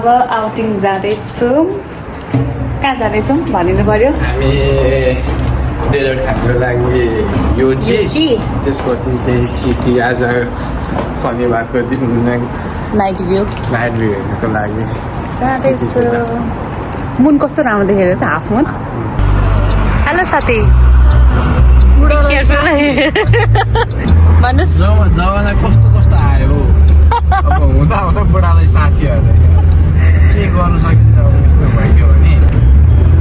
अब आउटिङ जाँदैछौँ कहाँ जाँदैछौँ भनिनु पर्यो हामी डेजर्ट खानको लागि योची त्यसपछि चाहिँ सिटी आज शनिबारको दिन नाइट भ्यू हेर्नको लागि जाँदैछु मुन कस्तो राम्रो देखेर चाहिँ हाफ मुन हेलो साथी भन्नुहोस् जवालाई कस्तो आयो अब हुँदा बुढालाई साथीहरूले के गर्न सकिन्छ अब यस्तो भइयो भने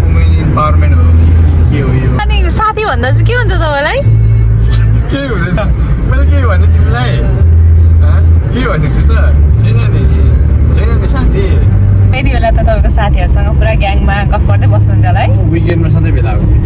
वुमेन इम्पावरमेन्ट हो के हो यो अनि साथी भन्दा चाहिँ के हुन्छ तपाईँलाई केही हुँदैन मैले के भने तिमीलाई के भनेको छु त छैन नि साथी यति बेला त तपाईँको साथीहरूसँग पुरा ग्याङमा गफ गर्दै बस्नुहुन्छ होला है विकेन्डमा सधैँ भेला हुन्छ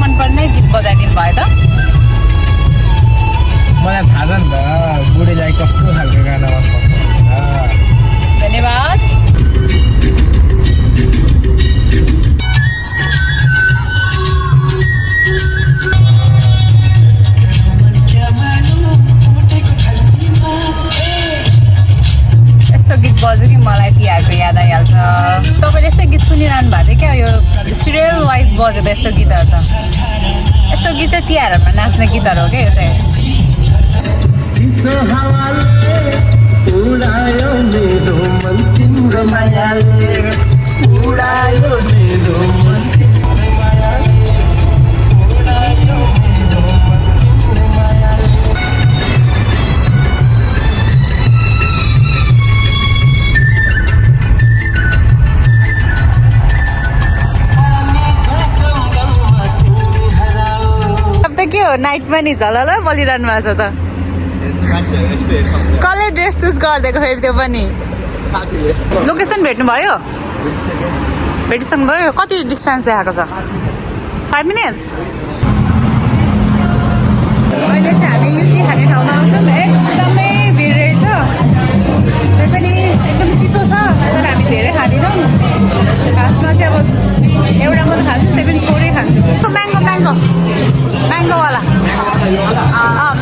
मनपर्ने गीत बजाइदिनु भयो त मलाई थाहा छ नि त बुढीलाई कस्तो खालको गाना मनपर्छ धन्यवाद यस्तो गीत बज्यो कि मलाई तिहारको याद आइहाल्छ तपाईँले यस्तै गीत सुनिरहनु भएको थियो क्या यो सिरियल वाइज बज्यो त यस्तो गीतहरू त यस्तो गीत चाहिँ तिहारहरूमा नाच्ने गीतहरू हो क्या यो चाहिँ के हो नाइटमा नि झलल बोलिरहनु भएको छ त कसले ड्रेस चुज गरिदिएको फेरि त्यो पनि लोकेसन भेट्नु भयो भेटिसक्नु भयो कति डिस्टेन्स देखाएको छ 5 मिनट्स अहिले चाहिँ हामी युची खाने ठाउँमा आउँछौँ एकदमै भिड रहेछ त्यही पनि एकदम चिसो छ तर हामी धेरै खाँदैनौँ खासमा चाहिँ अब एउटा मात्रै खान्छु त्यही पनि थोरै खान्छु म्याङ्गोवाला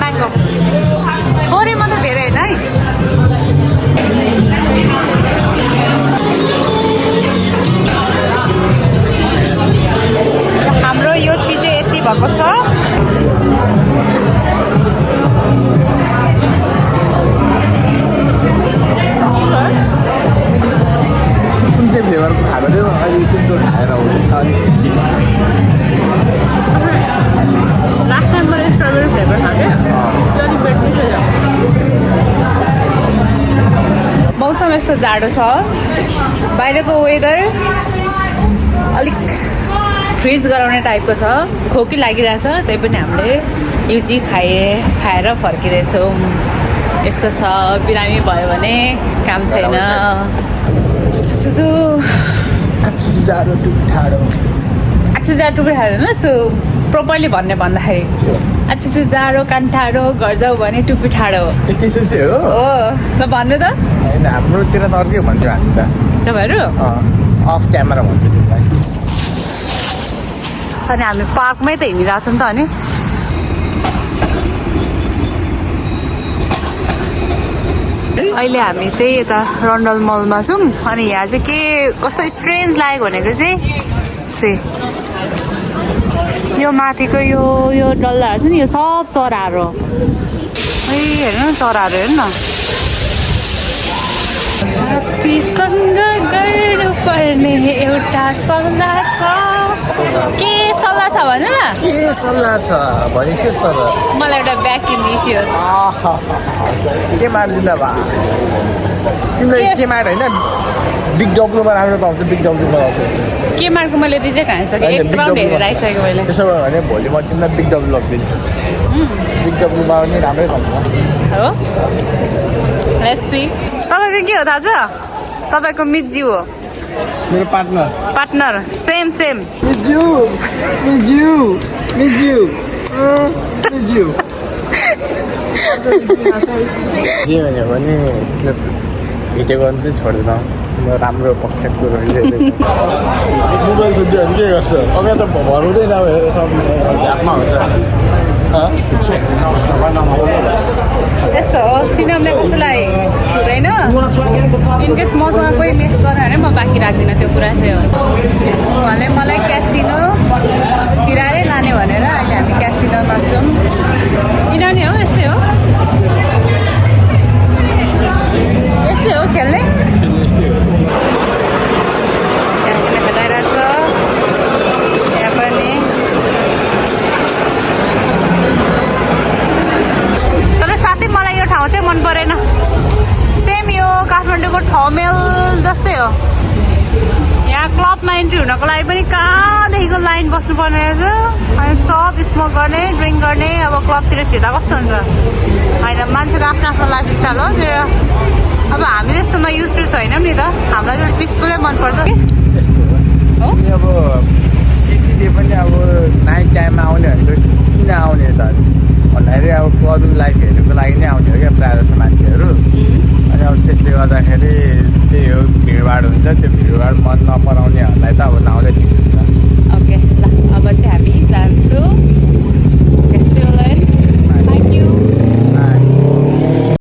म्याङ्गो थोरै मात्रै धेरै होइन है हाम्रो यो चिज चाहिँ यति भएको छ कुन चाहिँ फ्लेभरको खाएको थियो अहिले कुन चाहिँ खाएर हो लास्ट टाइम मैले स्ट्रबेरी फ्लेभर खाएँ मौसम यस्तो जाडो छ बाहिरको वेदर अलिक फ्रिज गराउने टाइपको छ खोकी लागिरहेछ त्यही पनि हामीले युची खाएर फर्किँदैछौँ यस्तो छ बिरामी भयो भने काम छैन जाडो टुपी ठाडो न सो प्रोपरली भन्दाखेरि अच्छा जाडो कान ठाडो घर जाऊ भने टुपी ठाडो हो ल भन्नु त होइन हाम्रोतिर त अर्कै भन्थ्यो हामी त तपाईँहरू अफ क्यामेरा भन्थ्यो तिमीलाई अनि हामी पार्कमै त हिँडिरहेछौँ त अनि अहिले हामी चाहिँ यता रन्डल मलमा छौँ अनि यहाँ चाहिँ के कस्तो स्ट्रेन्ज लाग्यो भनेको चाहिँ यो माथिको यो डल्लाहरू छ नि यो सब चराहरू हेर्नु न चराहरू हेर्नु न साथीसँग गर्नुपर्ने एउटा सल्लाह छ के सल्लाह छ भन न के सल्लाह छ भनिसियोस् त मलाई एउटा ब्याग किनिदिसियोस् के मार्दिँदा भा तिमीलाई के मार होइन बिग डब्लुमा राम्रो पाउँछ बिग डब्लुमा आउँछ के मार्को मैले रिजेक्ट हानिसकेँ एक राउन्ड हेरेर आइसकेको मैले त्यसो भयो भने भोलि म तिमीलाई बिग डब्लु लगिदिन्छु बिग डब्लुमा पनि राम्रै पाउँछ हो लेट्स सी तपाईँको चाहिँ के हो थाहा छ तपाईँको मिज्यू हो मेरो पार्टनर सेम मिज्यू जे भन्यो भने भिडियो गर्नु चाहिँ छोड्दैन राम्रो पक्ष कुरो मोबाइल सोध्यो भने के गर्छ अब त भराउँदैन झ्यापमा हुन्छ यस्तो हो चिनामले कसैलाई छुँदैन इनकेस मसँग कोही मिस गर्यो भने म बाँकी राख्दिनँ त्यो कुरा चाहिँ हो उहाँले मलाई क्यासिनो किरायै लाने भनेर अहिले हामी क्यासिनोमा छौँ किनभने हो यस्तै हो खेल्ने क्यासिनो खेलाइरहेछ यहाँ पनि तर साथै मलाई यो ठाउँ चाहिँ मन परेन सेम यो काठमाडौँको ठमेल जस्तै हो यहाँ क्लबमा इन्ट्री हुनको लागि पनि कहाँदेखिको लाइन बस्नुपर्ने रहेछ अनि सब स्मोक गर्ने ड्रिङ्क गर्ने अब क्लबतिर छिर्दा कस्तो हुन्छ होइन मान्छेको आफ्नो आफ्नो लाइफस्टाइल हो त्यो अब हामी जस्तोमा युज टु छैनौँ नि त हामीलाई चाहिँ पिसफुलै मनपर्छ कि यस्तो हो अब सिटीले पनि अब नाइट टाइममा आउने भनेको किन आउने त भन्दाखेरि अब क्लबिङ लाइफ हेर्नुको लागि नै आउने हो क्या प्रायः जस्तो मान्छेहरू अनि अब त्यसले गर्दाखेरि त्यही हो भिडभाड हुन्छ त्यो भिडभाड मन नपराउनेहरूलाई त अब नआउँदै ठिक हुन्छ ओके ल अब चाहिँ हामी जान्छौँ